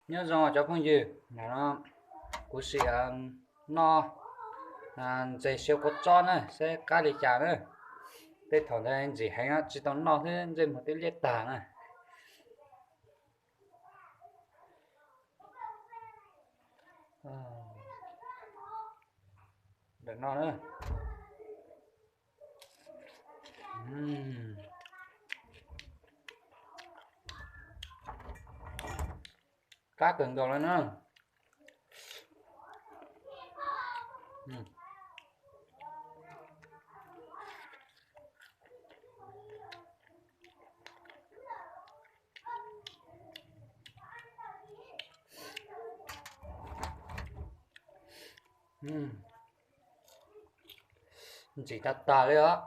Nyob zoo cov phooj ywg, nim no kuv sim noj ntses siav kua txob na saib qab li cas na. Tej thaum ntawd ntxim heev tsis tau noj xwb ntsej muag twb liab tag na. Ntawm no na. Qab kawg nkaus li na. Ntxim tag tag li os.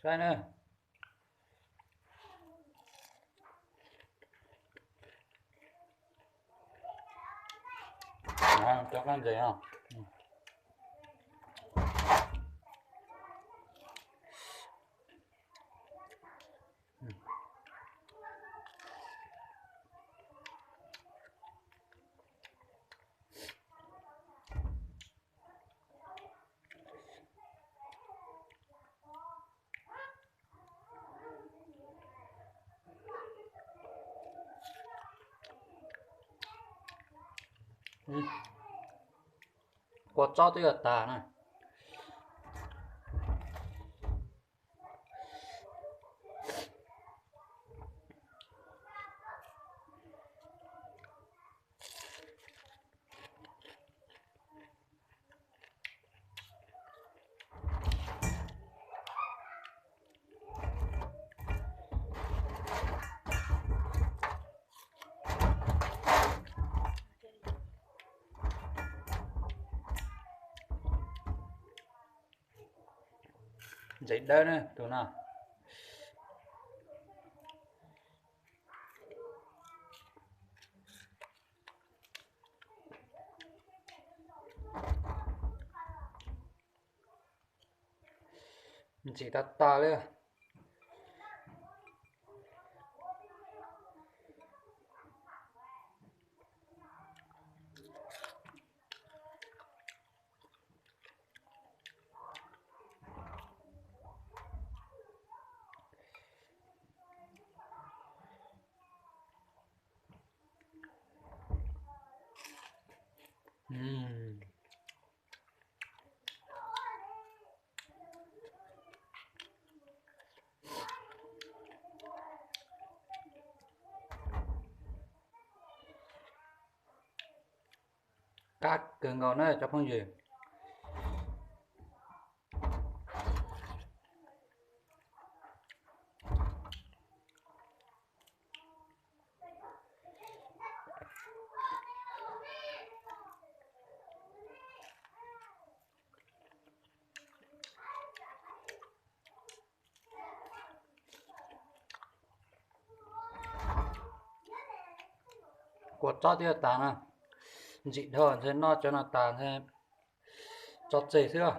Saib na. Cov koj ntses no. Kua txob twb yuav tag na. Ntses dawb na tus no. Ntxim tag tag li. Qab kawg nkaus na cov phooj ywg. Kua txob twb yuav tag na. Ntxim dhau, ntshe noj cov no tas ntshe tso tseg xwb.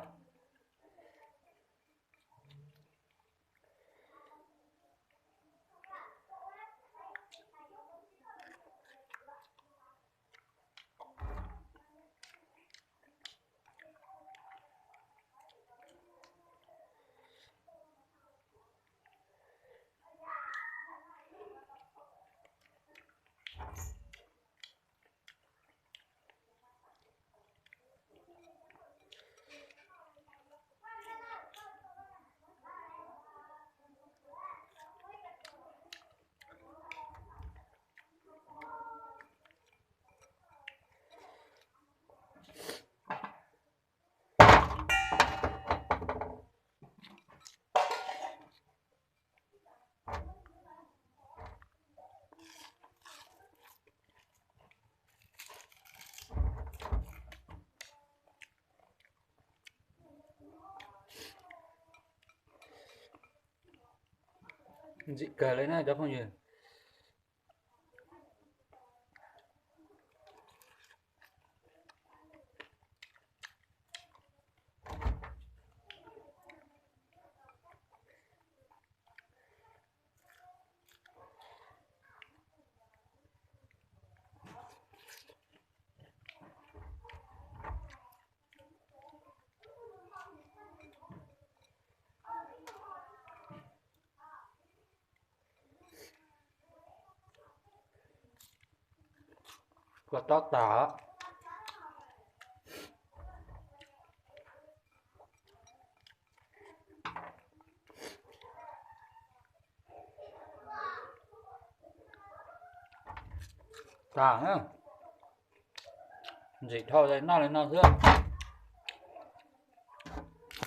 Ntxim kawg li na cov phooj ywg. Ua tob tas. Tas, ntxim dhau, noj li no xwb.